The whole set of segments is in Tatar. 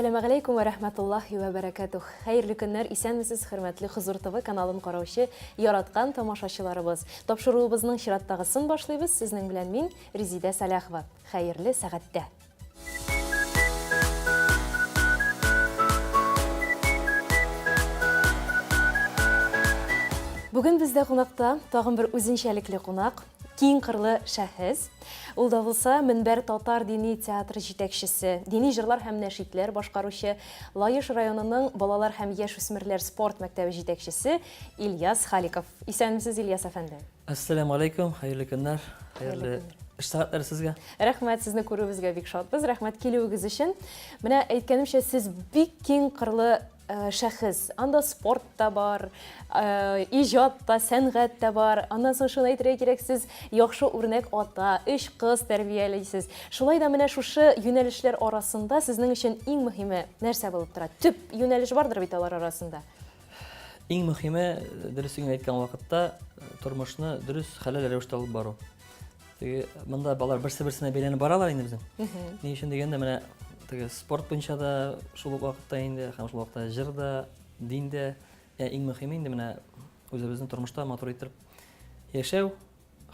Әссәламәгаләйкүм вә рәхмәтуллаһи вә бәрәкәтүх. Хәерле көннәр, исәнмесез, хөрмәтле Хозур ТВ каналын караучы яраткан тамашачыларыбыз. Тапшыруыбызның чираттагысын башлыйбыз. Сезнең белән мин, Резидә Сәлахова. Хәерле сәгатьтә. Бүген бездә кунакта тагын бер үзенчәлекле кунак, киң кырлы шәхес. Ул да булса Мөнбәр татар дини театры җитәкчесе, дини җырлар һәм нәшидләр башкаручы, Лаеш районының балалар һәм яшүсмерләр спорт мәктәбе җитәкчесе Ильяс Халиков. Исәнмесез, Ильяс әфәнде. Әссәламү алейкум, хәерле көннәр, хәерле эш сәгатьләре сезгә. Рәхмәт, сезне күрүебезгә бик шатбыз. Рәхмәт килүегез өчен. Менә әйткәнемчә, сез бик киң кырлы э, шәхес. Анда спорт та бар, э, иҗат та, сәнгать тә бар. Аннан соң шуны әйтергә кирәк, сез яхшы үрнәк ата, өч кыз тәрбиялисез. Шулай да менә шушы юнәлешләр арасында сезнең өчен иң мөһиме нәрсә булып тора? Төп юнәлеш бардыр бит алар арасында. Иң мөһиме, дөресен генә әйткән вакытта, тормышны дөрес, хәләл рәвештә алып бару. Теге монда балалар берсе-берсенә бәйләнеп баралар инде безнең. Ни өчен дигәндә, менә теге спорт буенча да шул ук вакытта инде, һәм шул вакытта җыр да, дин дә, ә иң мөһиме инде менә үзебезнең тормышта матур итеп яшәү,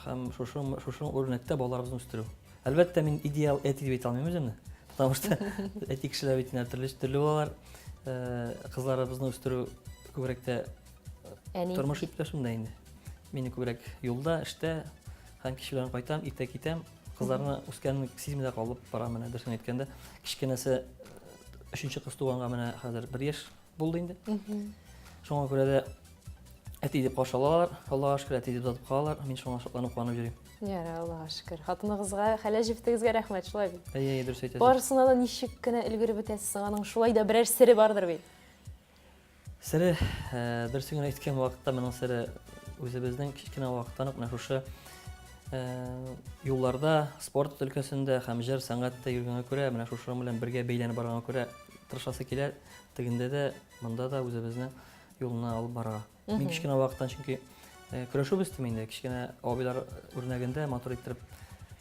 Һәм шушы шушы үрнәктә балаларыбызны үстерү. Әлбәттә, мин идеал әти дип әйтә алмыйм үземне. Потому что әти кешеләр бит инде төрле төрле булалар. Э, кызларыбызны үстерү күбрәк тә Әни. тормыш иптәшем дә инде. Мине күбрәк юлда, эштә һәм кич белән кайтам, иртә китәм. Кызларны үскәнен сизми дә калып барам менә дөресен әйткәндә. Кечкенәсе өченче кыз туганга менә хәзер бер яшь булды инде. Шуңа күрә дә әти дип каршы алалар, Аллага шөкер, әти дип озатып калалар. Мин шуңа шатланып куанып йөрим. Ярар, Аллага шөкер. Хатыныгызга, хәләл җефетегезгә рәхмәт, шулай бит? Әйе, әйе, дөрес әйтәсез. Барысына да ничек кенә өлгереп бетәсез соң? Аның шулай да берәр сере бардыр бит? Сере, э, дөресен генә әйткән вакытта моның сере үзебезнең кечкенә вакыттан ук менә шушы э, юлларда, спорт өлкәсендә һәм җыр сәнгатьтә йөргәнгә күрә, менә шушы белән бергә бәйләнеп барганга күрә тырышасы килә. Тегендә дә, монда да үзебезне юлына алып барырга. Мин кечкенә вакыттан чөнки э, көрәшү үстем инде. Кечкенә абыйлар үрнәгендә матур иттереп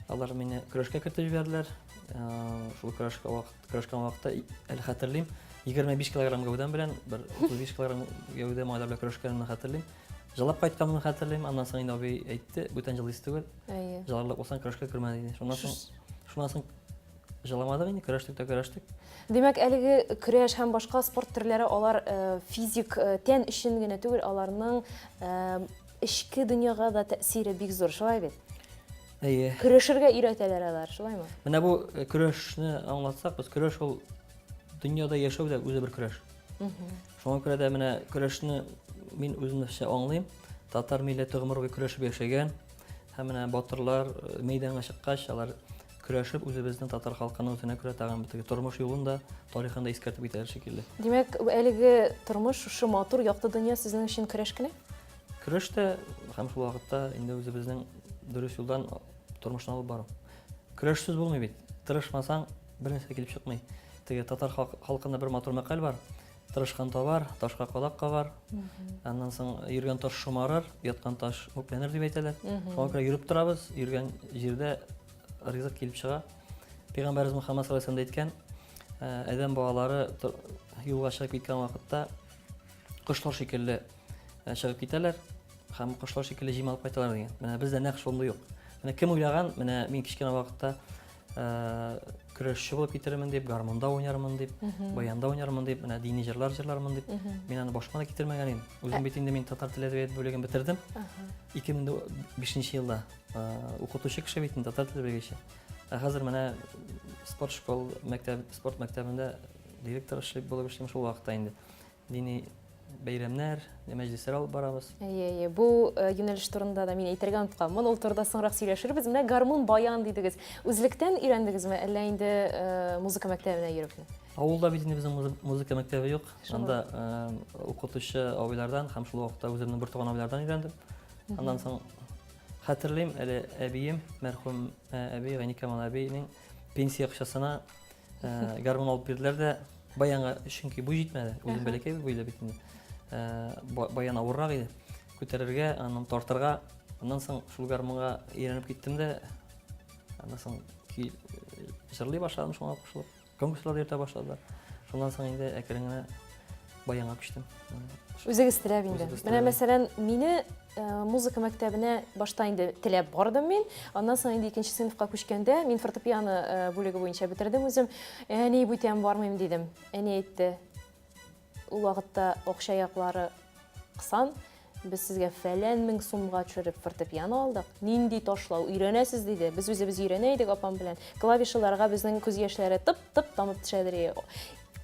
алар мине көрәшкә кертеп җибәрделәр. Э, шул көрәшкә вакыт, көрәшкән вакытта әле хәтерлим. 25 килограмм гәүдәм белән бер 35 килограмм гәүдә малайлар белән көрәшкәнемне хәтерлим. Жылап кайтканымны хәтерлим. Аннан соң инде абый әйтте, бүтән жылыйсы түгел. Әйе. Жыларлык булсаң көрәшкә кермә диде. Шуннан соң шуннан соң Җыламадык инде, көрәштек тә көрәштек. Димәк, әлеге көрәш һәм башка спорт төрләре алар э, физик э, тән өчен генә түгел, аларның э, эчке дөньяга да тәэсире бик зур, шулай бит? Әйе. Көрәшергә өйрәтәләр алар, шулаймы? Менә бу көрәшне аңлатсак, без көрәш ул дөньяда яшәү дә үзе бер көрәш. Шуңа күрә дә менә көрәшне мин үземчә аңлыйм. Татар милләте гомер буе көрәшеп яшәгән. Һәм менә батырлар мәйданга чыккач, алар Көрәшеп үзебезнең татар халкының үзенә күрә тагын бер теге тормыш юлын да, тарихын да искәртеп китәләр шикелле. Димәк, әлеге тормыш, шушы матур, якты дөнья сезнең өчен көрәш кенә? Көрәш тә һәм шул вакытта инде үзебезнең дөрес юлдан тормышны алып бару. Көрәшсез булмый бит. Тырышмасаң, бер нәрсә килеп чыкмый. Теге татар халкында бер матур мәкаль бар. Тырышкан табар, ташка кадак кагар. Аннан соң йөргән таш шомарыр, яткан таш мүкләнер дип әйтәләр. Шуңа күрә йөреп торабыз, йөргән җирдә ризык килеп чыга. Пәйгамбәребез Мөхәммәд саллаллаһу алейһи әйткән, э, адәм балалары юлга чыгып киткән вакытта кошлар шикелле э, чыгып китәләр һәм кошлар шикелле җим алып кайталар дигән. Менә бездә нәкъ шундый юк. Менә кем уйлаган, менә мин кечкенә вакытта э, көрәшче булып китерермен дип, гармунда уйнармын дип, баянда уйнармын дип, менә дини җырлар җырлармын дип, мин аны башыма да китермәгән идем. Үзем бит инде мин татар теле әдәбияты бүлеген бетердем. 2005 елда. Укытучы кеше бит инде, татар теле белгече. Ә хәзер менә спорт школ мәктәп, спорт мәктәбендә директор эшләп булып эшлим шул вакытта инде. Дини бәйрәмнәр, мәҗлесләр алып барабыз. Әйе, әйе. Бу э, юнәлеш турында да мин әйтергә онытканмын. Ул турыда соңрак сөйләшербез. Менә гармун, баян дидегез. Үзлектән өйрәндегезме, әллә инде э, музыка мәктәбенә йөрепме? Авылда бит инде безнең музыка мәктәбе юк. Анда э, укытучы абыйлардан һәм шул вакытта үземнең бертуган абыйлардан өйрәндем. Аннан соң хәтерлим, әле әбием, мәрхүм әби, Гайникамал әбинең пенсия акчасына гармун алып бирделәр дә, баянга, чөнки буй җитмәде, үзем бәләкәй буйлы бит инде. Баян авыррак иде. Күтәрергә, аннан тартырга. Аннан соң шул гармунга өйрәнеп киттем дә, аннан соң җырлый башладым шуңа кушылып. Конкурсларда йөртә башладылар. Шуннан соң инде әкрен генә баянга күчтем. Үзегез теләп инде. Менә мәсәлән, мине э, музыка мәктәбенә башта инде теләп бардым мин. Аннан соң инде икенче сыйныфка күчкәндә мин фортепиано э, бүлеге буенча бетердем үзем. Әни, бүтән бармыйм дидем. Әни әйтте, ул вакытта акча яклары кысан, без сезгә фәлән мең сумга төшереп фортепиано алдык. Нинди ташлау, өйрәнәсез, диде. Без үзебез өйрәнә идек апам белән. Клавишаларга безнең күз яшьләре тып-тып тамып төшәдер.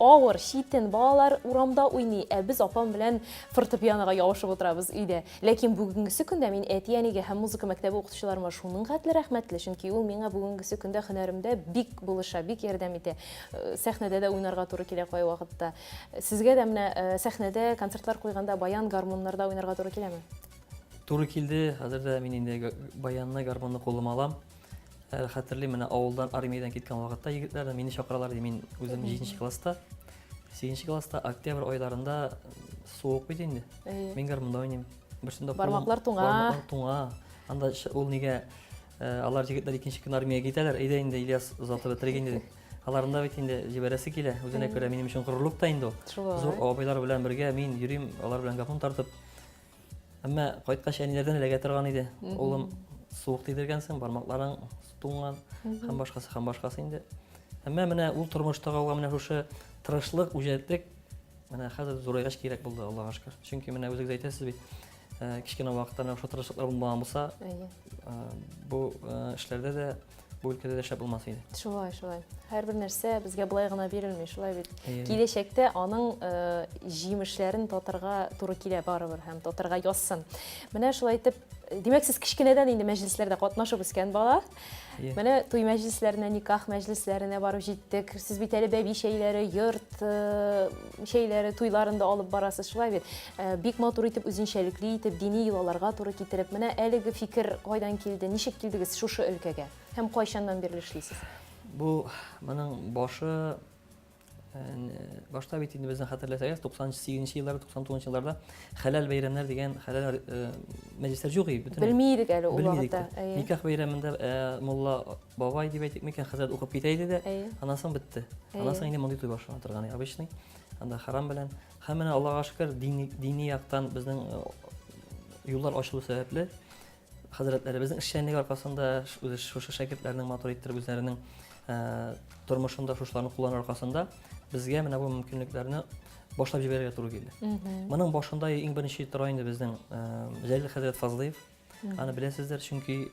Авыр, читен, балалар урамда уйный, ә без апам белән фортепианога ябышып утырабыз өйдә. Ләкин бүгенгесе көндә мин әти-әнигә һәм музыка мәктәбе укытучыларыма шуның хәтле рәхмәтле, чөнки ул миңа бүгенгесе көндә һөнәремдә бик булыша, бик ярдәм итә. Э, сәхнәдә дә уйнарга туры килә кайвакытта. Сезгә дә менә э, сәхнәдә концертлар куйганда баян, гармуннарда уйнарга туры киләме? Туры килде. Хәзер дә мин инде баянны, гармунны кулыма алам. Әле хәтерлим, менә авылдан армиядән киткән вакытта егетләр мине чакыралар иде. Мин үзем 7 класста. 8 класста октябрь айларында суык бит инде. Мин гармунда уйныйм. Берсендә бармаклар туңа. Бармаклар туңа. Анда ул нигә э, алар егетләр икенче көн армиягә китәләр. Әйдә инде Ильяс озатып бетерик инде дип. Аларында бит инде җибәрәсе килә. Үзенә күрә минем өчен горурлык та инде ул. Зур абыйлар белән бергә мин йөрим, алар белән гармун тартып. Әмма кайткач әниләрдән эләгә торган иде. Улым, суык тидергәнсең, бармакларың туңган һәм башкасы, һәм башкасы инде. Әмма менә ул тормышта калган менә шушы тырышлык, үҗәтлек менә хәзер зурайгач кирәк булды, Аллага шөкер. Чөнки менә үзегез әйтәсез бит, э, кечкенә вакытта менә шушы тырышлыклар булмаган булса, э, бу э, эшләрдә дә бу өлкәдә дә эшләп булмас иде. Шулай, шулай. Һәрбер нәрсә безгә болай гына бирелми, шулай бит. Киләчәктә аның э, җимешләрен татырга туры килә барыбер һәм татырга язсын. Менә шулай итеп, димәк, сез кечкенәдән инде мәҗлесләрдә катнашып үскән бала. Менә туй мәҗлесләренә, никах мәҗлесләренә барып җиттек. Сез бит әле бәби чәйләре, йорт э, чәйләре, туйларын да алып барасыз, шулай бит. Э, бик матур итеп, үзенчәлекле итеп, дини йолаларга туры китереп. Менә әлеге фикер кайдан килде, ничек килдегез шушы өлкәгә һәм кайчаннан бирле эшлисез? Бу моның башы э, башта бит инде безнең хәтерләсәгез 98 нче елларда 99 елларда хәләл бәйрәмнәр дигән хәләл э, мәҗлесләр юк иде бөтенләй. Белми идек әле ул вакытта. Никах бәйрәмендә мулла бабай дип әйтик микән хәзрәт укып китә иде дә, аннан соң бетте. Аннан соң инде мондый туй башлана торган обычный. Анда харам белән. Һәм менә Аллага шөкер, дини, дини яктан безнең э, юллар ачылу сәбәпле, хәзрәтләребезнең эшчәнлеге аркасында, үзе шушы шәкертләрнең матур иттереп үзләренең э, тормышында шушыларны куллану аркасында безгә менә бу мөмкинлекләрне башлап җибәрергә туры килде. Моның башында иң беренче тора инде безнең э, Җәлил хәзрәт Фазлыев. Аны беләсездер, чөнки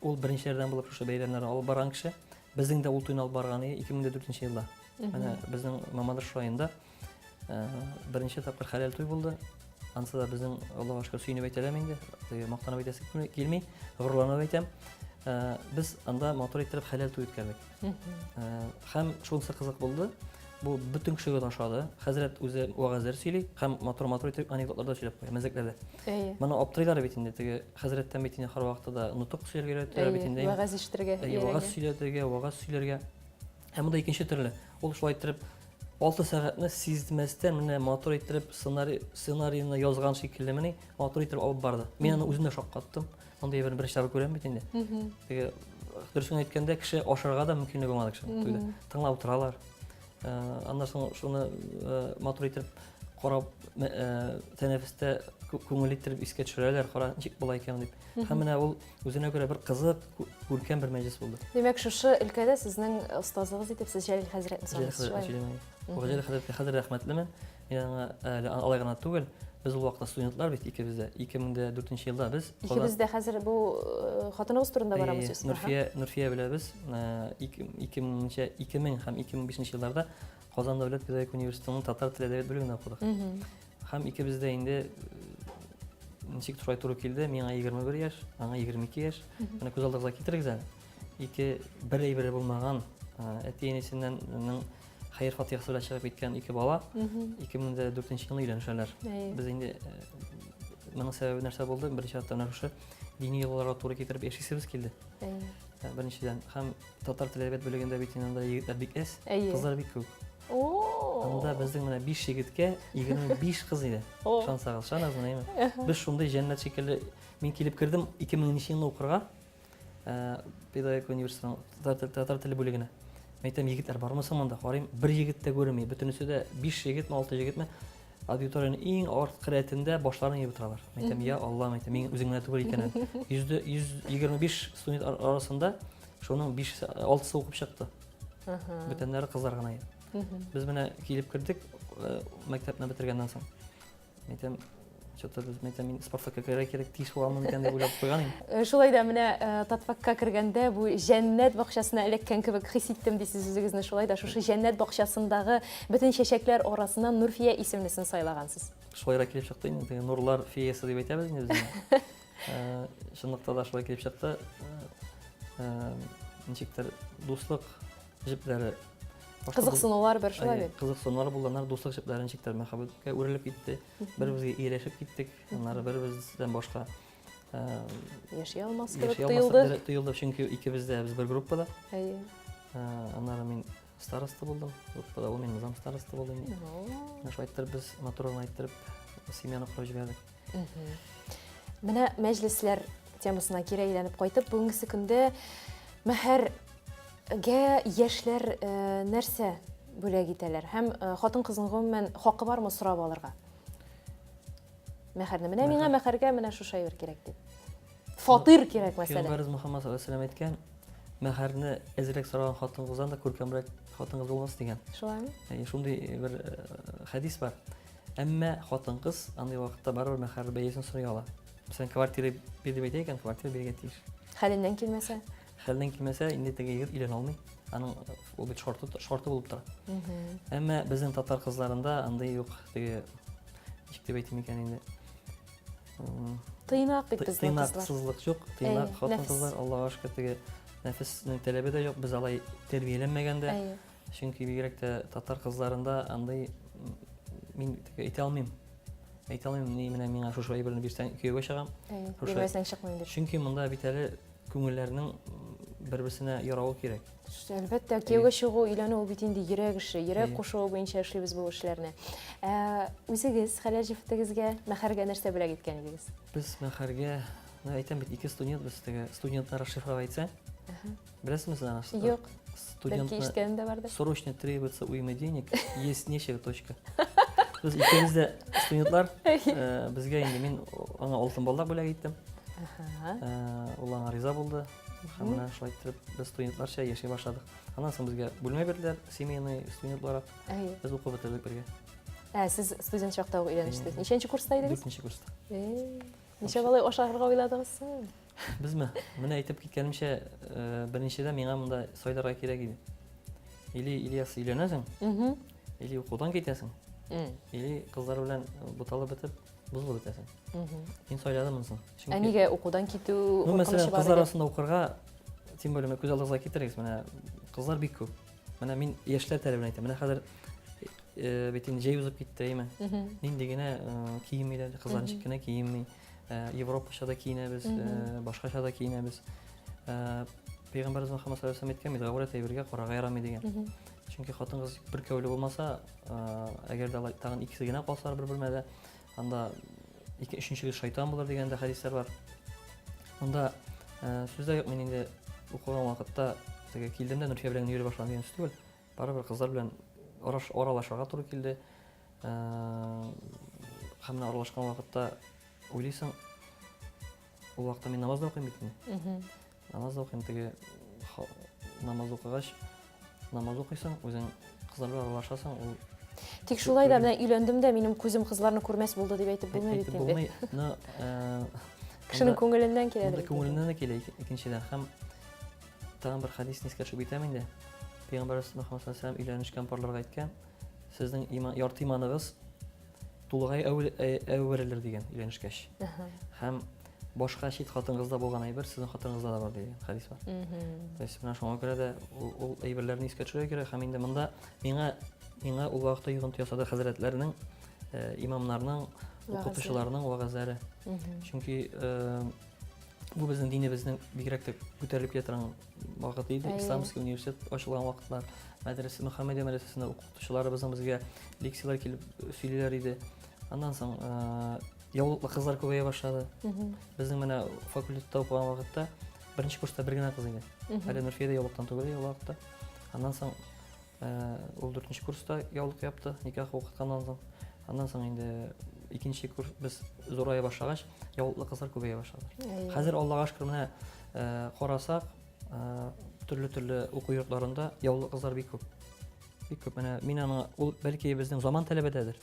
ул беренчеләрдән булып шушы бәйрәмнәрне алып барган кеше. Безнең дә ул туйны алып барган 2004 елда. Менә безнең Мамадыш районында Э, беренче тапкыр хәләл туй булды. Ансы да безнең Аллага шөкер сөенеп әйтәләм инде. Теге мактанып әйтәсе килми, горурланып әйтәм. Э, без анда матур иттереп хәләл туй үткәрдек. Э, һәм шунысы кызык булды. Бу бөтен кешегә дә ошады. Хәзрәт үзе вәгазьләр сөйли һәм матур-матур итеп анекдотлар да сөйләп куя, мәзәкләр дә. Әйе. Моны аптырыйлар бит инде теге хәзрәттән бит инде һәрвакытта да нотык сөйләргә өйрәтәләр бит инде. Вәгазь ишетергә. Әйе, вәгазь сөйләтергә, вәгазь сөйләргә. Ә монда икенче төрле. Ул шулай иттереп 6 сәгатьне сизмәстән менә матур иттереп сценарий сценарийны язган шикелле мени матур иттереп алып барды. Мин аны үзем дә шаккаттым. Мондый әйберне беренче тапкыр күрәм бит инде. Теге дөресен әйткәндә кеше ашарга да мөмкинлеге булмады кешенең туйда. Тыңлап утыралар. Э, аннан соң шуны э, матур итеп карап э, тәнәфестә күңел иттереп искә төшерәләр, кара ничек була икән дип. Һәм менә ул үзенә күрә бер кызык, күркәм бер мәҗлес булды. Димәк, шушы өлкәдә сезнең остазыгыз итеп сез Җәлил хәзрәтне саныйсыз, шулай? Җәлил хәзрәткә хәзер рәхмәтлемен. Мин аңа әле алай гына түгел, без ул вакытта студентлар бит икебез дә. 2004 елда без Икебез дә хәзер бу э, хатыныгыз турында барамы сүз? Нурфия, Нурфия белән без 2000 э, 2000 һәм 2005 елларда Казан дәүләт педагогика университетының татар теле әдәбият бүлегендә укыдык. Һәм икебез дә инде э, ничек шулай туры килде, миңа 21 яшь, аңа 22 яшь. Менә күз алдыгызга китерегез әле. Ике бер әйбере булмаган э, әти-әнисеннән хәер фатихасы белән чыгып киткән ике бала 2004 елны өйләнешәләр. Без инде э, моның сәбәбе нәрсә булды? Беренче чиратта менә шушы дини йолаларга туры китереп яшисебез килде. Беренчедән һәм татар теле әдәбият бүлегендә бит инде анда егетләр бик әз, кызлар бик күп. Анда безнең менә 5 егеткә 25 кыз иде. Ышансагыз, ышанасызмы, әйеме? Без шундый җәннәт шикелле мин килеп кердем 2000 нче елны укырга. Э, педагогика университетының татар, татар теле бүлегенә. Мин әйтәм, егетләр бармы соң монда? Карыйм, бер егет тә күренми. Бөтенесе дә 5 егетме, 6 егетме аудиторияның иң арткы рәтендә башларын иеп утыралар. Мин әйтәм, я Алла, мин әйтәм, мин үзем генә түгел икән. 125 студент арасында шуның 5 6-сы укып чыкты. Бүтәннәре кызлар гына иде. Без менә килеп кердек, э, мәктәпне бетергәннән соң. Әйтәм, что-то без, әйтәм, мин Спартакка керергә кирәк, тиеш буламын икән дип уйлап куйган идем. Э, шулай да менә э, Татфакка кергәндә бу җәннәт бакчасына эләккән кебек хис иттем дисез үзегезне. Шулай да шушы җәннәт бакчасындагы бөтен чәчәкләр арасыннан Нурфия исемлесен сайлагансыз. Шулайрак килеп чыкты инде, теге нурлар феясы дип әйтәбез инде без. Э, чынлыкта да шулай килеп чыкты. Ничектер дуслык җепләре Кызыксынулар бер шулай бит. Кызыксынулар булды, аннары дуслык җепләре ничектер мәхәббәткә үрелеп китте. Бер-беребезгә ияләшеп киттек. Аннары бер-беребездән башка яши алмас кебек тоелды. Тоелды, чөнки икебез дә без бер группада. Әйе. Аннары мин староста булдым. Группада ул мин зам староста булдым. Менә шулай иттереп без матур гына иттереп семьяны корып җибәрдек. Менә мәҗлесләр темасына кире әйләнеп кайтып, бүгенге көндә мәһәр Гә яшьләр нәрсә бүләк итәләр? Һәм хатын-кызның гомумән хакы бармы сорап алырга? Мәһәрне. Менә миңа мәһәргә менә шушы әйбер кирәк дип. Фатир кирәк, мәсәлән. Пәйгамбәребез Мөхәммәд саллаллаһу алейһи ва сәлләм әйткән, мәһәрне әзрәк сораган хатын-кыздан да күркәмрәк хатын-кыз булмас дигән. Шулаймы? Әйе, шундый бер хәдис бар. Әмма хатын-кыз андый вакытта барыбер мәһәр бәясен сорый ала. Мәсәлән, квартира бир дип әйтә икән, квартира бирергә тиеш. Хәленнән килмәсә? Хәленнән килмәсә, инде теге егет өйләнә алмый. Аның ул бит шарты, шарты булып тора. Әмма безнең татар кызларында андый юк. Теге ничек дип әйтим икән инде. Тыйнак бит безнең кызлар. Тыйнаксызлык юк. Тыйнак хатын-кызлар, Аллага шөкер, теге нәфеснең таләбе дә юк. Без алай тәрбияләнмәгән дә. Чөнки бигрәк тә татар кызларында андый мин теге әйтә алмыйм. Әйтә алмыйм, ни менә миңа шушы әйберне бирсәң, кияүгә чыгам. Бирмәсәң чыкмыйм дип. Чөнки монда бит әле Күңелләрнең бер-берсенә яравы кирәк. Әлбәттә, кияүгә чыгу, өйләнү ул бит инде йөрәк эше, йөрәк кушуы буенча эшлибез бу эшләрне. Ә үзегез хәләл җефетегезгә мәһәргә нәрсә бүләк иткән идегез? Без мәһәргә, ну әйтәм бит, ике студент без теге студентны расшифровать итсәң. Беләсезме сез аны? Юк. Студентны Бәлки ишеткәнем дә бардыр. Срочно требуется уйма денег, есть нечего, точка. Без икебез дә студентлар, безгә инде мин аңа алтын балдак бүләк иттем. Ул аңа риза булды. Һәм менә шулай иттереп без студентларча яши башладык. Аннан соң безгә бүлмә бирделәр, семейный студент буларак. Без укып бетердек бергә. Ә, сез студент чакта ук өйләнештегез. Ничәнче курста идегез? Дүртенче курста. Ничә алай ашарга уйладыгыз соң? Безме? Менә әйтеп киткәнемчә, беренчедән миңа монда сайларга кирәк иде. Или Ильяс өйләнәсең, или укудан китәсең, или кызлар белән буталып бетеп, бозылып бетәсең. Мин сайладым монысын. Чөнки... Ә нигә укудан китү Ну, мәсәлән, кызлар арасында укырга, тем более, күз алдыгызга китерегез, менә кызлар бик күп. Менә мин яшьләр таләбен әйтәм. Менә хәзер э, бит инде җәй узып китте, әйме? Нинди генә э, киенмиләр, кызлар ничек кенә киенми. Э, европача да киенәбез, башкача да киенәбез. Пәйгамбәребез Мөхәммәд саллаллаһу алейһи ва әйткән бит, гаурәт әйбергә карарга ярамый дигән. Чөнки хатын-кыз бер кәүле булмаса, әгәр дә алай тагын икесе генә калсалар бер бүлмәдә, анда ике өченчегез шайтан булыр дигән дә хәдисләр бар. Монда сүз дә юк, мин инде укыган вакытта теге килдем дә Нурфия белән йөри башладым дигән сүз түгел. Барыбер кызлар белән аралашырга туры килде. Һәм менә аралашкан вакытта уйлыйсың, ул вакытта мин намаз да укыйм бит инде. Намаз да укыйм, теге намаз укыгач, намаз укыйсың, үзең кызлар белән аралашасың, ул Тик шулай да менә өйләндем дә минем күзем кызларны күрмәс булды дип әйтеп булмый бит инде. Булмый, но э, кешенең күңеленнән килә. Күңеленнән дә килә икенчедән. Һәм тагын бер хәдисне искә төшереп китәм инде. Пәйгамбәрбез Мөхәммәд саллаллаһу алейһи ва сәлләм өйләнешкән парларга әйткән, сезнең иман, ярты иманыгыз тулыга әверелер дигән өйләнешкәч. Һәм башка чит хатын-кызда булган әйбер сезнең хатыныгызда да бар дигән хәдис бар. То есть менә шуңа күрә дә ул әйберләрне искә төшерергә кирәк һәм инде монда миңа миңа ул вакытта йогынты ясады хәзрәтләрнең, э, имамнарның, укытучыларның вәгазьләре. Чөнки э, бу безнең динебезнең бигрәк тә күтәрелеп килә торган вакыты иде. Исламский университет ачылган вакытлар, мәдрәсә, Мөхәммәдия мәдрәсәсендә укытучыларыбызның безгә лекцияләр килеп сөйлиләр иде. Аннан соң э, яулыклы кызлар күбәя башлады. Безнең менә факультетта укыган вакытта беренче курста бер генә кыз иде. Әле Нурфия дә яулыктан түгел иде ул вакытта. Аннан соң ул дүртенче курста яулык япты, никах укытканнан соң. Аннан соң инде икенче курс без зурая башлагач, яулыклы кызлар күбәя башлады. Хәзер Аллага шөкер, менә карасак, төрле-төрле уку йортларында яулыклы кызлар бик күп. Бик күп. Менә мин аны ул бәлки безнең заман таләбедәдер.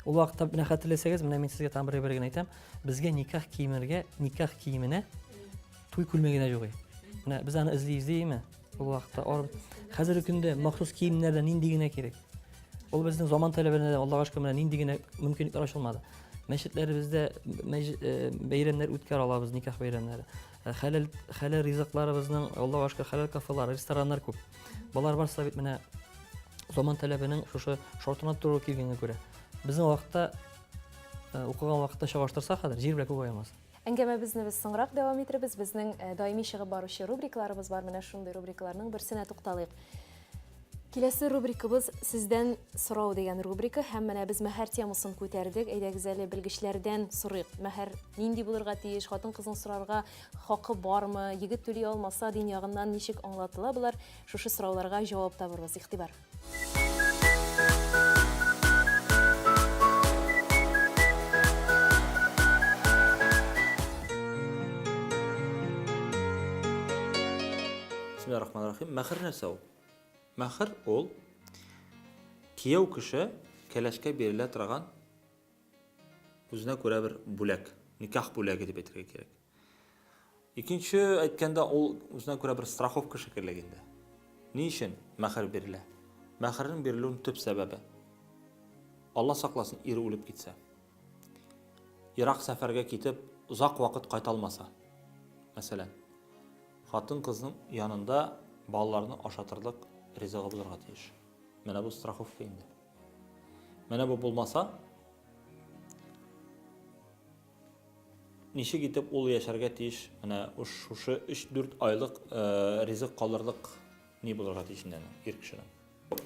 Ул вакытта менә хәтерләсәгез, менә мин сезгә тагын бер әйбер генә әйтәм. Безгә никах киемергә, никах киеменә туй күлмәге дә юк. Менә без аны эзли эзлиме? Ул вакытта арып. Хәзерге көндә махсус киемнәр дә нинди генә кирәк. Ул безнең заман таләбенә дә Аллага шөкер менә нинди генә мөмкинлекләр ачылмады. Мәчетләребездә э, бәйрәмнәр үткәрә алабыз, никах бәйрәмнәре. Э, хәләл хәләл ризыкларыбызның Аллага шөкер хәләл кафелар, рестораннар күп. Болар барысы бит менә заман таләбенең шушы шартына туры килгәнгә күрә. Безнең вакытта э, укыган вакытта чагыштырсак хәзер җир белән күк аермасы. Әңгәмәбезне без соңрак дәвам итербез. Безнең э, даими чыгып баручы рубрикаларыбыз бар. Менә шундый рубрикаларның берсенә тукталыйк. Киләсе рубрикабыз Сездән сорау дигән рубрика һәм менә без мәһәр темасын күтәрдек. Әйдәгез әле белгечләрдән сорыйк. Мәһәр нинди булырга тиеш? Хатын-кызның сорарга хакы бармы? Егет түли алмаса, дин ягыннан ничек аңлатыла болар? Шушы сорауларга җавап табырбыз. Игътибар. Бисмиллахир-рахманир-рахим. Мәһер нәрсә ул? Мәһер ул кияү кеше кәләшкә бирелә торган үзенә күрә бер бүләк, никах бүләге дип әйтергә кирәк. Икенче әйткәндә, ул үзенә күрә бер страховка шикелле инде. Ни өчен мәһер бирелә? Мәһернең бирелүенең төп сәбәбе Алла сакласын, ире үлеп китсә. Ерак сәфәргә китеп, озак вакыт кайта алмаса, мәсәлән. Хатын-кызның янында балаларны ашатырлык ризыгы булырга тиеш. Менә бу страховка инде. Менә бу булмаса, ничек итеп ул яшәргә тиеш? Менә шушы 3-4 айлык э, ризык калырлык ни булырга тиеш инде аның, ир кешенең.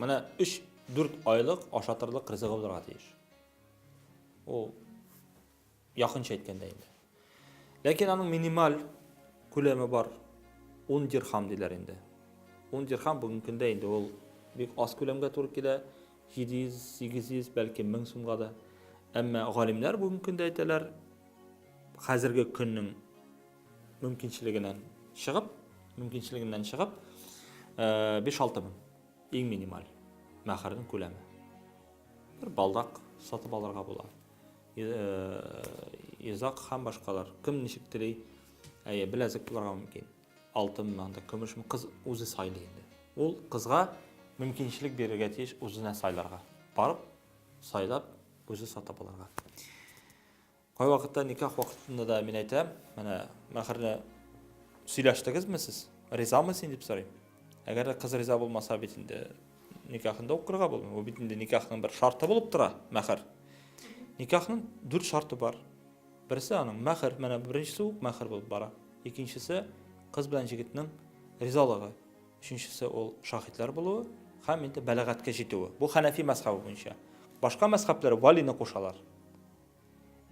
Менә 3-4 айлык ашатырлык ризыгы булырга тиеш. Ул Якынча әйткәндә инде. Ләкин аның минималь күләме бар. 10 дирхам диләр инде. 10 дирхам бүгенге көндә инде ул бик аз күләмгә туры килә. 700, 800, бәлки 1000 сумга да. Әмма галимнәр бүгенге көндә әйтәләр, хәзерге көннең мөмкинчелегеннән чыгып, мөмкинчелегеннән чыгып, 5-6 мең иң минималь мәһәрнең күләме. Бер балдак сатып алырга була. Йозак һәм башкалар. Кем ничек тели, әйе, беләзек булырга мөмкин. Алтынмы, анда көмешме, кыз үзе сайлый инде. Ул кызга мөмкинчелек бирергә тиеш үзенә сайларга. Барып, сайлап, үзе сатып алырга. Кайвакытта никах вакытында да мин әйтәм, менә мәһәрне сөйләштегезме сез? Ризамы син дип сорыйм. Әгәр дә кыз риза булмаса бит инде никахында укырга булмый. Бу бит инде никахның бер шарты булып тора, мәһер. Никахның дүрт шарты бар. Берсе аның мәһер, менә беренчесе үк мәһер булып бара. Икенчесе кыз белән җегетнең ризалыгы. Өченчесе ул шаһитлар булуы һәм инде бәләгатькә җитүе. Бу хәнәфи мәзхәбе буенча. Башка мәзхәбләр валины кушалар.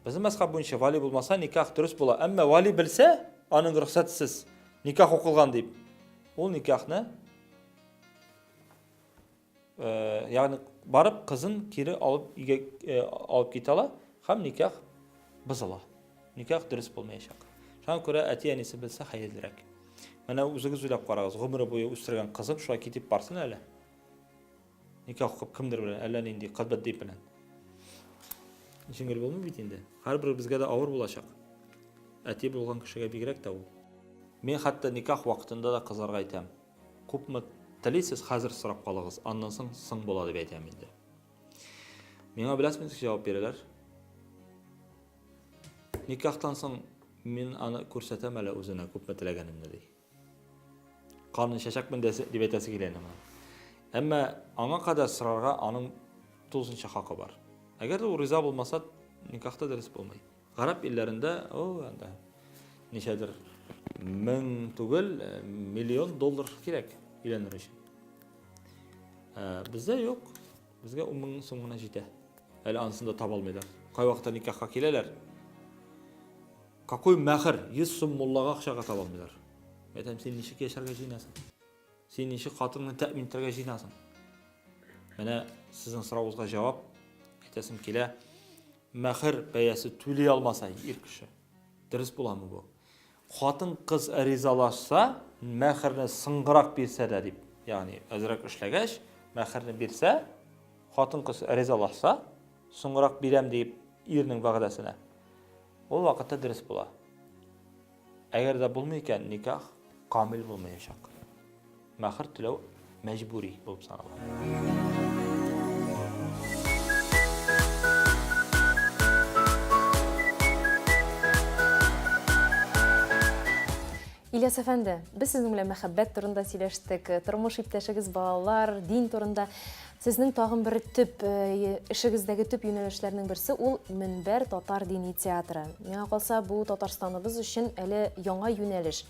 Безнең мәзхәб буенча вали булмаса, никах дөрес була. Әмма вали белсә, аның рөхсәтсез никах укылган дип, ул никахны э, ягъни барып кызын кире алып өйгә э, алып китә ала һәм никах бозыла. Никах дөрес булмаячак. Шуңа күрә әти-әнисе белсә хәерлерәк. Менә үзегез уйлап карагыз, гомере буе үстергән кызым шулай китеп барсын әле. Никах укып кемдер белән, әллә нинди кадбәдди белән. Җиңел булмый бит инде. Һәрберебезгә дә авыр булачак. Әти булган кешегә бигрәк тә ул. Мин хәтта никах вакытында да кызларга әйтәм. Күпме телисез, хәзер сорап калыгыз, аннан соң соң була дип әйтәм инде. Миңа беләсезме ничек җавап бирәләр? Никахтан соң мин аны күрсәтәм әле үзенә күпме теләгәнемне ди. Канын чәчәкмен дәсе дип әйтәсе килә инде моның. Әмма аңа кадәр сорарга аның тулысынча хакы бар. Әгәр дә ул риза булмаса, никах та дөрес булмый. Гарәп илләрендә, о, анда ничәдер мең түгел, э, миллион доллар кирәк өйләнер өчен. Ә, бездә юк. Безгә 10 мең сум гына җитә. Әле анысын да таба алмыйлар. Кайвакытта никахка киләләр. Какой мәхер? 100 сум муллага акчага таба алмыйлар. Әйтәм, син ничек яшәргә җыенасың? Син ничек хатыныңны тәэмин итәргә җыенасың? Менә сезнең соравыгызга җавап әйтәсем килә. Мәхер бәясе түли алмаса ир кеше. Дөрес буламы бу? Хатын-кыз ризалашса, мәхерне соңгырак бирсә дә дип, ягъни әзрәк эшләгәч, мәхерне бирсә, хатын-кыз ризалашса, соңгырак бирәм дип ирнең вәгъдәсенә, ул вакытта дөрес була. Әгәр дә булмый икән, никах камил булмаячак. Мәхер түләү мәҗбүри булып санала. Ильяс әфәнде, без сезнең белән мәхәббәт турында сөйләштек, тормыш иптәшегез, балалар, дин турында. Сезнең тагын бер төп э, эшегездәге төп юнәлешләрнең берсе ул Мөнбәр татар дини театры. Миңа калса, бу Татарстаныбыз өчен әле яңа юнәлеш.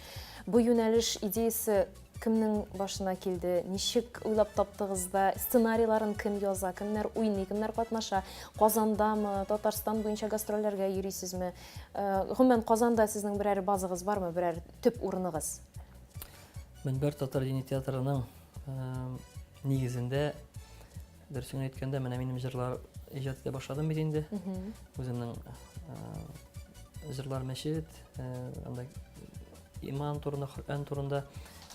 Бу юнәлеш идеясе кемнең башына килде, ничек уйлап таптыгыз да, сценарийларын кем яза, кемнәр уйный, кемнәр катнаша, Казандамы, Татарстан буенча гастрольләргә йөрисезме? Э, гомумән, Казанда сезнең берәр базагыз бармы, берәр төп урыныгыз? Мөнбәр татар дини театрының э, Нигезендә, дөресен генә әйткәндә, менә минем җырлар иҗат итә башладым бит инде. Үземнең җырлар мәчет, анда иман турында, Коръән турында,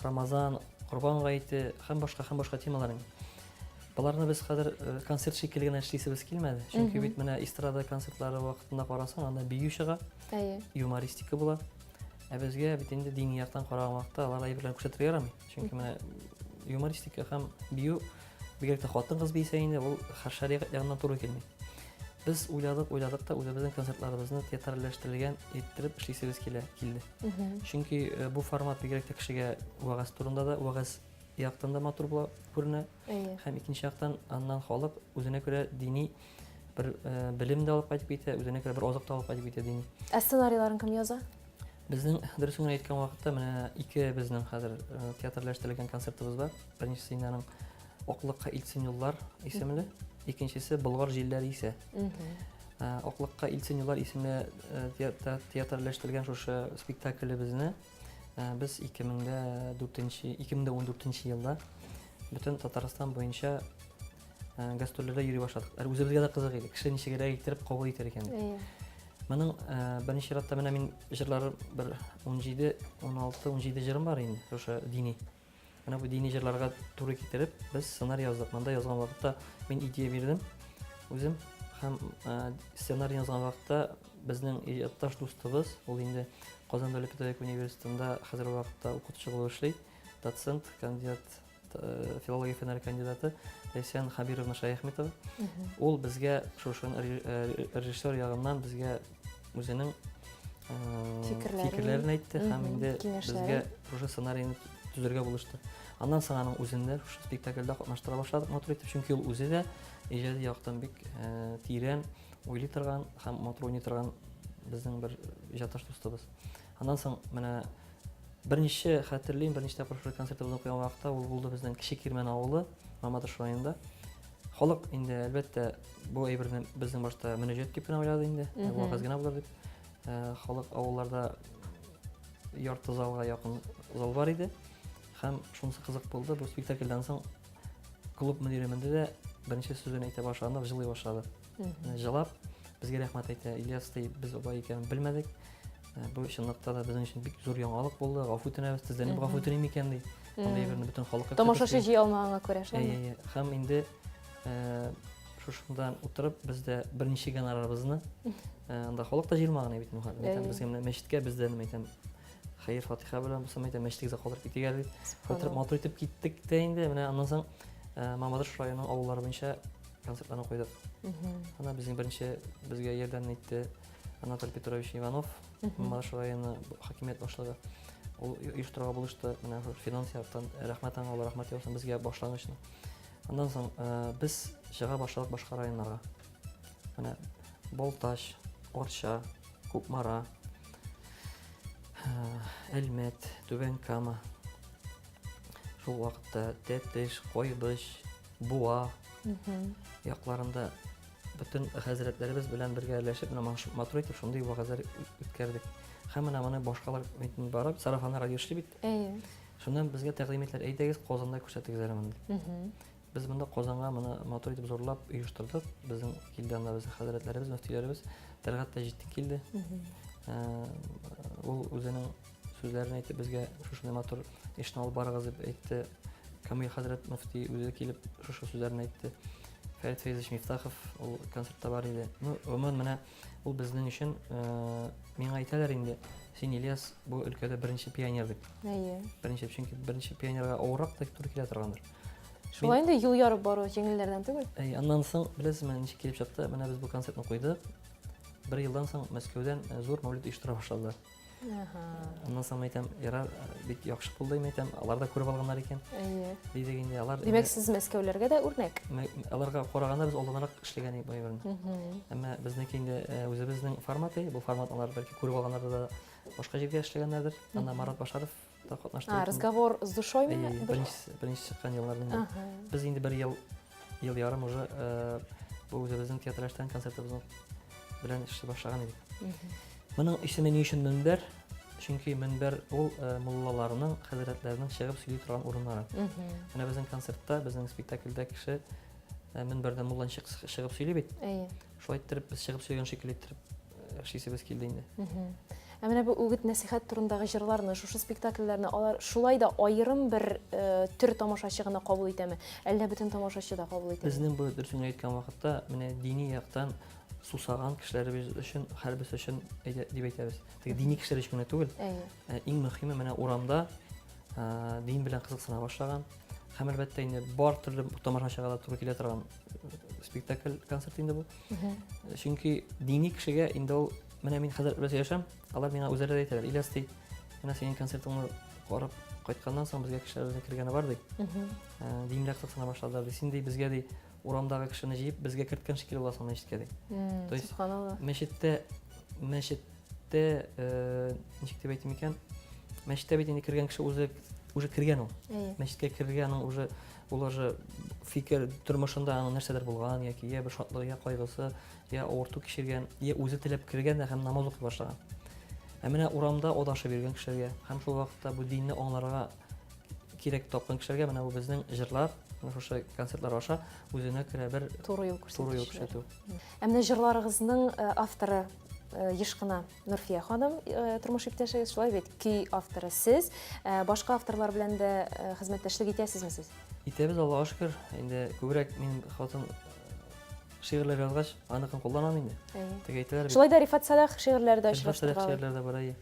Рамазан, Корбан гаете һәм башка һәм башка темалар. Боларны без хәзер концерт шикелле генә эшлисебез килмәде. Чөнки бит менә эстрада концертлары вакытында карасаң, анда бию чыга, юмористика була. Ә безгә бит инде дини яктан караган вакытта алар әйберләрне күрсәтергә ярамый. Чөнки менә юмористика һәм бию бигрәк тә хатын-кыз биесә инде, ул шәригать ягыннан туры килми. Без уйладык, уйладык та үзебезнең концертларыбызны театральләштерелгән иттереп эшлисебез килә, килде. Чөнки э, бу формат бигрәк тә кешегә вәгазь турында да, вәгазь яктан да матур була күренә. Һәм икенче яктан аннан халык үзенә күрә дини бер э, белем дә алып кайтып китә, үзенә күрә бер азык та алып кайтып китә дини. Ә сценарийларын кем яза? Безнең, дөресен генә әйткән вакытта, менә ике безнең хәзер э, театрләштерелгән концертыбыз бар. Беренчесе инде аның Аклыкка илтсен юллар исемле, икенчесе Болгар җилләре исә. Э, Аклыкка илтсен юллар исемле э, театрләштерелгән шушы спектаклебезне без 2004 2014 елда бөтен Татарстан буенча гастрольләрдә йөри башладык. Әле үзебезгә дә кызык иде. Кеше ничегрәк иттереп кабул итәр икән дип. Моның беренче чиратта менә мин җырларым бер 17, 16, 17 җырым бар инде, шушы дини. Менә бу дини җырларга туры китереп, без сценарий яздык. Монда язган вакытта мин идея бирдем үзем һәм сценарий язган вакытта безнең иҗатташ дустыбыз, ул инде Казан дәүләт педагогика университетында хәзерге вакытта укытучы булып эшли, доцент, кандидат Э, филология фәннәре кандидаты Ләйсән Хабировна Шаяхметова. Ул безгә шушы э, режиссер ягыннан безгә үзенең э, фикерләрен әйтте һәм инде безгә шушы сценарийны төзергә булышты. Аннан соң аның үзен дә шушы спектакльдә катнаштыра башладык матур итеп, чөнки ул үзе дә иҗади яктан бик тирән уйлый торган һәм матур уйный торган безнең бер иҗатташ дустыбыз. Аннан соң менә берничә хәтерлим, берничә тапкыр шушы концертыбызны куйган вакытта ул булды безнең Кече Кирмән авылы, Мамадыш районында. Халык инде, әлбәттә, бу әйберне безнең башта мөнәҗәт дип кенә уйлады инде, вәгазь генә булыр дип. Халык авылларда ярты залга якын зал бар иде. Һәм шунысы кызык булды, бу спектакльдән соң клуб мөдире менде дә беренче сүзен әйтә башлаганда җылый башлады. Җылап, безгә рәхмәт әйтә. Ильяс ди, без алай икәнен белмәдек. Э, бу чынлыкта да безнең өчен бик зур яңалык булды. Гафу үтенәбез, тезләнеп гафу үтеним икән ди. Андый әйберне бөтен халыкка Тамашачы җыя алмаганга күрә шулаймы? Әйе, һәм инде э, шушында утырып без дә берничә гонорарыбызны э, анда халык та җыелмаган бит мөхәл. Әйтәм, безгә менә мәчеткә бездән әйтәм, хәер фатиха белән булса әйтәм, мәчетегездә калдырып китик әле дип. Утырып матур итеп киттек тә инде. Менә аннан соң Мамадыш районының авыллары буенча концертларны куйдык. Ана безнең беренче безгә ярдәм итте Анатолий Петрович Иванов, Мамадыш районы хакимият башлыгы. Ул оештырырга булышты. Менә финанс яктан рәхмәт аңа, Алла рәхмәт яусын безгә башлангычны. Аннан соң э, без чыга башладык башка районнарга. Менә Балтач, Арча, Кукмара, э, Әлмәт, Түбән Кама. Шул вакытта Тәтеш, Кайбыч, Буа якларында бөтен хәзрәтләребез белән бергәләшеп, менә матур итеп шундый вәгазьләр үткәрдек. Һәм менә моны башкалар барып, сарафанлы радио эшли бит. Әйе. Шуннан безгә тәкъдим иттеләр, әйдәгез Казанда күрсәтегез әле моны дип. Без монда Казанга моны матур итеп зурлап оештырдык. Безнең килде анда безнең хәзрәтләребез, мөфтиләребез. Тәлгать Таҗетдин килде. Ул үзенең сүзләрен әйтеп безгә шушындый матур эшне алып барыгыз дип әйтте. Камил хәзрәт мөфти үзе килеп шушы сүзләрен әйтте. Фәрит Фәйзович Мифтахов ул концертта бар иде. Ну, гомумән менә ул безнең өчен миңа әйтәләр инде, син Ильяс бу өлкәдә беренче пионер дип. Әйе. Беренче, чөнки беренче пионерга авыррак та туры килә торгандыр. Шулай инде юл ярып бару җиңелләрдән түгел. Әй, аннан соң, беләсезме, ничек килеп чыкты? Менә без бу концертны куйдык. Бер елдан соң Мәскәүдән э, зур мәүлид оештыра башладылар. Ага. Аннан соң әйтәм, ярар, э, бик яхшы булды, мин әйтәм, алар да күреп алганнар икән. Әйе. Дидек инде, алар Димәк, сез Мәскәүләргә дә үрнәк. Аларга караганда без алданрак эшләгән идек бу әйберне. Әмма безнеке инде э, үзебезнең формат, бу формат алар бәлки күреп алганнар да башка җиргә эшләгәннәрдер. Анда Марат Башаров та катнашты. А, разговор с душой ми? Беренче, беренче чыккан елларның. Без инде бер ел, ел ярым уже э, бу үзебезнең театр концертыбызны белән эшли башлаган идек. Моның исеме ни өчен мөнбәр? Чөнки мөнбәр ул э, муллаларның, хәзрәтләрнең чыгып сөйли торган урыннары. Менә безнең концертта, безнең спектакльдә кеше э, мөнбәрдә мулла ничек чыгып сөйли бит. Әйе. Шулай иттереп без чыгып сөйләгән шикелле иттереп эшлисебез килде инде. Ә менә бу үгет нәсихәт турындагы җырларны, шушы спектакльләрне алар шулай да аерым бер э, төр тамашачы гына кабул итәме? Әллә бөтен тамашачы да кабул итәме? Безнең бу дөресен әйткән вакытта менә дини яктан сусаган кешеләребез өчен, һәрберсе өчен әйтә, дип әйтәбез. Теге дини кешеләр өчен генә түгел. Әйе. Э, иң мөһиме менә урамда э, дин белән кызыксына башлаган һәм әлбәттә инде бар төрле тамашачыга да туры килә торган спектакль концерт инде бу. Чөнки дини кешегә инде ул менә мин хәзер белән сөйләшәм, алар миңа үзләре дә әйтәләр, Ильяс ди, менә синең концертыңны карап кайтканнан соң безгә кешеләр безнең кергәне бар ди. Э, дин белән кызыксына башладылар ди. Син ди безгә ди урамдагы кешене җыеп безгә керткән шикелле буласың мәчеткә ди. То есть мәчеттә мәчеттә э, ничек дип әйтим икән? Мәчеттә бит инде кергән кеше үзе уже кергән ул. Мәчеткә керергә аның уже Ул уже фикер тормышында аның нәрсәдер булган яки я бер шатлыгы, я кайгысы, я авырту кичергән, я үзе теләп кергән дә һәм намаз укый башлаган. Ә менә урамда адашып йөргән кешеләргә һәм шул вакытта бу динне аңларга кирәк тапкан кешеләргә менә бу безнең җырлар, менә шушы концертлар аша үзенә күрә бер туры юл күрсәтү. Туры юл күрсәтү. Ә менә җырларыгызның э, авторы э, еш кына Нурфия ханым, э, тормыш иптәшегез, шулай бит, көй авторы сез. Э, башка авторлар белән дә э, хезмәттәшлек итәсезме сез? Итәбез, Аллага шөкер. Инде күбрәк минем хатын шигырьләр язгач, аныкын кулланам инде. Теге әйтәләр бит. Шулай да Рифат Сәлах шигырьләре дә очраштыргалый. Рифат Сәлах шигырьләре дә бар, әйе.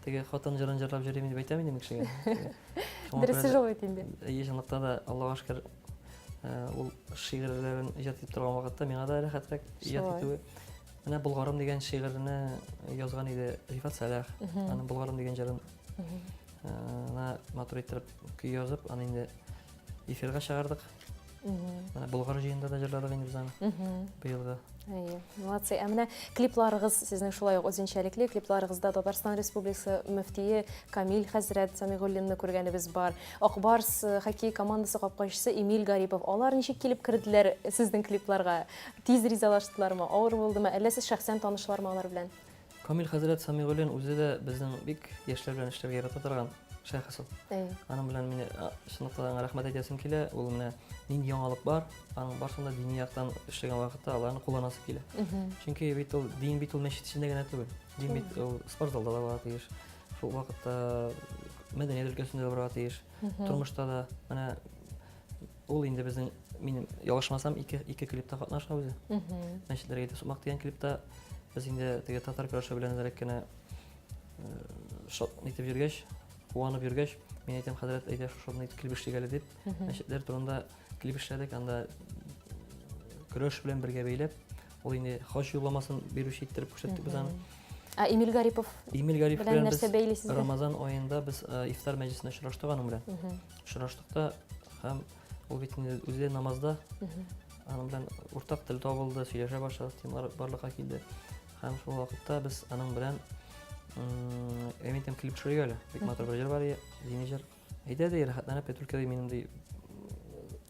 Теге хатын җырын җырлап йөрим дип әйтәм инде мин кешегә. Дөресе шул бит инде. Әйе, чынлыкта да, Аллага шөкер, ул шигырьләрен иҗат итеп торган вакытта миңа да рәхәтрәк иҗат итүе. Менә Болгарым дигән шигырьне язган иде Рифат Сәлах. Аның Болгарым дигән җырын на матур иттереп көй язып, аны инде эфирга чыгардык. Менә Болгар җыенында да җырладык инде без аны. Быелгы. Әйе, молодцы. Ә менә клипларыгыз сезнең шулай ук үзенчәлекле. Клипларыгызда Татарстан Республикасы мөфтие Камил хәзрәт Самигуллинны күргәнебез бар. Ак Барс э, хоккей командасы капкачысы Эмиль Гарипов. Алар ничек килеп керделәр сезнең клипларга? Тиз ризалаштылармы, авыр булдымы, әллә сез шәхсән танышлармы алар белән? Камил хәзрәт Самигуллин үзе дә безнең бик яшьләр белән эшләргә ярата торган шәхес ул. Әйе. Аның белән мине чынлыкта да аңа рәхмәт әйтәсем килә. Ул менә нинди яңалык бар, аның барысын да дини яктан эшләгән вакытта аларны кулланасы килә. Чөнки бит ул дин бит ул мәчет эчендә генә түгел. Дин бит ул спортзалда да барырга тиеш. Шул вакытта мәдәният өлкәсендә дә барырга тиеш. Тормышта да менә Ул инде безнең, минем ялгышмасам, ике, ике клипта катнаша үзе. Мәчетләргә әйтә сукмак дигән клипта без инде теге татар көрәше белән әзрәк кенә э, шат итеп йөргәч, куанып йөргәч, мин әйтәм, хәзрәт, әйдә шушындый клип эшлик әле дип, мәчетләр турында клип эшләдек, анда көрәш белән бергә бәйләп, ул инде хаҗ юлламасын бирүче иттереп күрсәттек без аны. Ә Эмиль Гарипов Эмиль Гарипов белән белән нәрсә без бәйли сезне? Рамазан аенда без э, ифтар мәҗлесендә очраштык аның белән. Очраштык та һәм ул бит инде үзе намазда. Аның белән уртак тел табылды, сөйләшә башладык, темалар барлыкка килде. Һәм шул вакытта без аның белән мин әйтәм, клип төшерик әле. Бик матур бер җыр бар иде, дини җыр. Әйдә ди, рәхәтләнеп, Петрушка ди, минем ди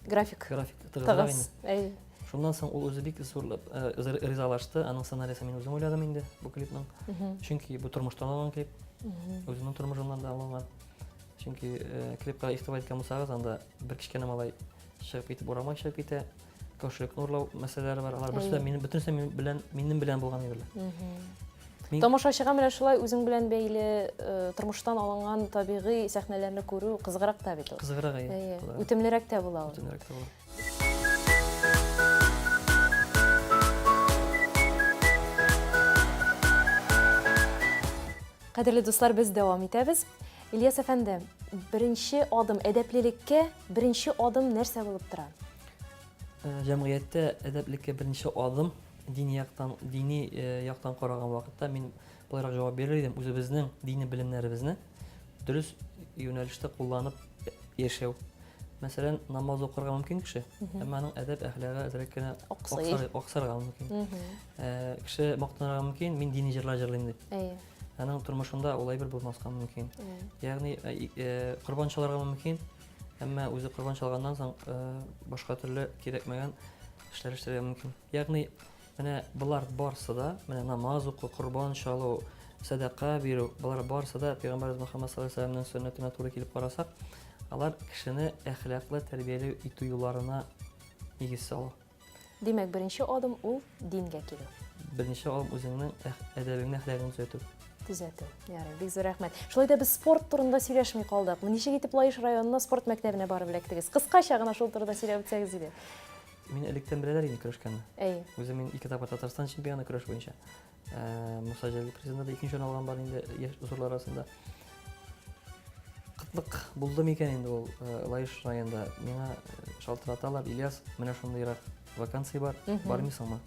график. График тыгызрак инде. Әйе. Шуннан соң ул үзе бик зурлап э, ризалашты. Аның сценариясен мин үзем уйладым инде бу клипның. Чөнки бу тормыштан алынган клип. Үземнең тормышымнан да алынган. Чөнки клипка игътибар иткән булсагыз, анда бер кечкенә малай чыгып китеп урамга чыгып китә. Кошелекне урлау мәсьәләләре бар. Алар берсе дә минем бөтенесе минем белән минем белән булган әйберләр. Мин... Тамашачыга менә шулай үзең белән бәйле э, тормыштан алынган табигый сәхнәләрне күрү кызыграк та бит ул. Кызыграк, әйе. Үтемлерәк тә була ул. Үтемлерәк тә була. Кадерле дуслар, без дәвам итәбез. Ильяс әфәнде, беренче адым әдәплелеккә беренче адым нәрсә булып тора? Э, җәмгыятьтә әдәплеккә беренче адым дини яктан, дини э, яктан караган вакытта мин былайрак җавап бирер идем. Үзебезнең дини белемнәребезне дөрес юнәлештә кулланып яшәү. Мәсәлән, намаз укырга мөмкин кеше, әмма аның әдәп әхлагы әзрәк кенә аксарга мөмкин. Э, кеше мактанырга мөмкин, мин дини җырлар җырлыйм дип. Әйе. Аның тормышында ул әйбер булмаска мөмкин. Ягъни э, э, корбан чалырга мөмкин, әмма үзе корбан чалганнан соң башка төрле кирәкмәгән эшләр эшләргә мөмкин. Ягъни менә болар барсы да, менә намаз уку, корбан чалу, сәдака бирү, болар барсы да Пәйгамбәрбез Мөхәммәд саллаллаһу алейһи ва сәлләмнең сөннәтенә туры килеп карасак, алар кешене әхлаклы тәрбияләү итү юлларына нигез сала. Димәк, беренче адым ул дингә килү. Беренче адым үзеңнең әдәбеңне, әхлагыңны төзәтү. Төзәтү. Ярый, бик зур рәхмәт. Шулай да без спорт турында сөйләшми калдык. Ничек итеп Лаеш районына спорт мәктәбенә барып эләктегез? Кыскача гына шул турында сөйләп үтсәгез иде. Мине электән беләләр инде көрәшкәнне. Әйе. Үзем мин ике тапкыр Татарстан чемпионы көрәш буенча. Э, Муса Җәлил призында да икенче урын алган бар инде яшь зурлар арасында. Кытлык булды микән инде ул э, Лаеш районында? Миңа э, шалтыраталар, Ильяс, менә шундыйрак вакансия бар, бармыйсыңмы?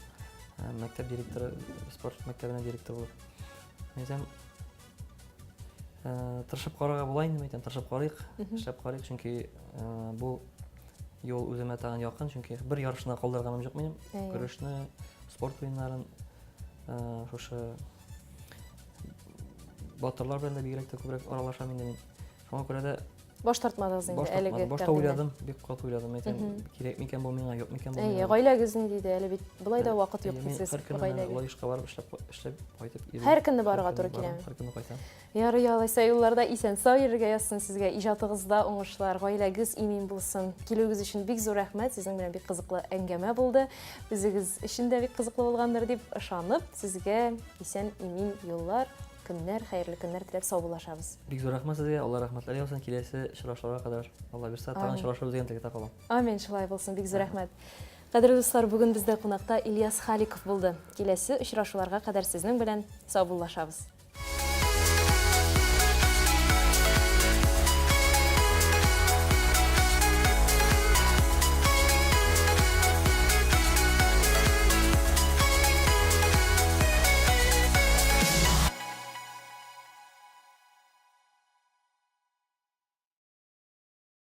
Мәктәп директоры, спорт мәктәбенә директор булып. Мин әйтәм, тырышып карарга була инде, әйтәм, тырышып карыйк, эшләп карыйк, чөнки бу юл үземә тагын якын, чөнки бер ярышны калдырганым юк минем. Көрәшне, спорт уеннарын, шушы батырлар белән дә бигрәк тә күбрәк аралашам инде мин. Шуңа күрә дә Баш тартмадыгыз инде әлеге. Башта уйладым, бик каты уйладым. Әйтәм, кирәк микән бу миңа, юк микән бу миңа. Әйе, гаиләгез ни диде? Әле бит болай да вакыт юк дисез. Һәр көнне Лаешка барып эшләп, эшләп кайтып йөрим. Һәр көнне барырга туры киләме? Һәр көнне кайтам. Ярый, алайса юлларда исән-сау йөрергә язсын сезгә, иҗатыгызда уңышлар, гаиләгез имин булсын. Килүегез өчен бик зур рәхмәт, сезнең белән бик кызыклы әңгәмә булды. Үзегез өчен дә бик кызыклы булгандыр дип ышанып, сезгә исән-имин юллар, көннәр, хәерле көннәр теләп саубуллашабыз. Бик зур рәхмәт сезгә, Алла рәхмәтләр яусын, киләсе очрашуларга кадәр, Алла бирса, тагын очрашырбыз дигән теләктә калам. Амин, шулай булсын, бик зур рәхмәт. Кадерле дуслар, бүген бездә кунакта Ильяс Халиков булды. Киләсе очрашуларга кадәр сезнең белән саубуллашабыз.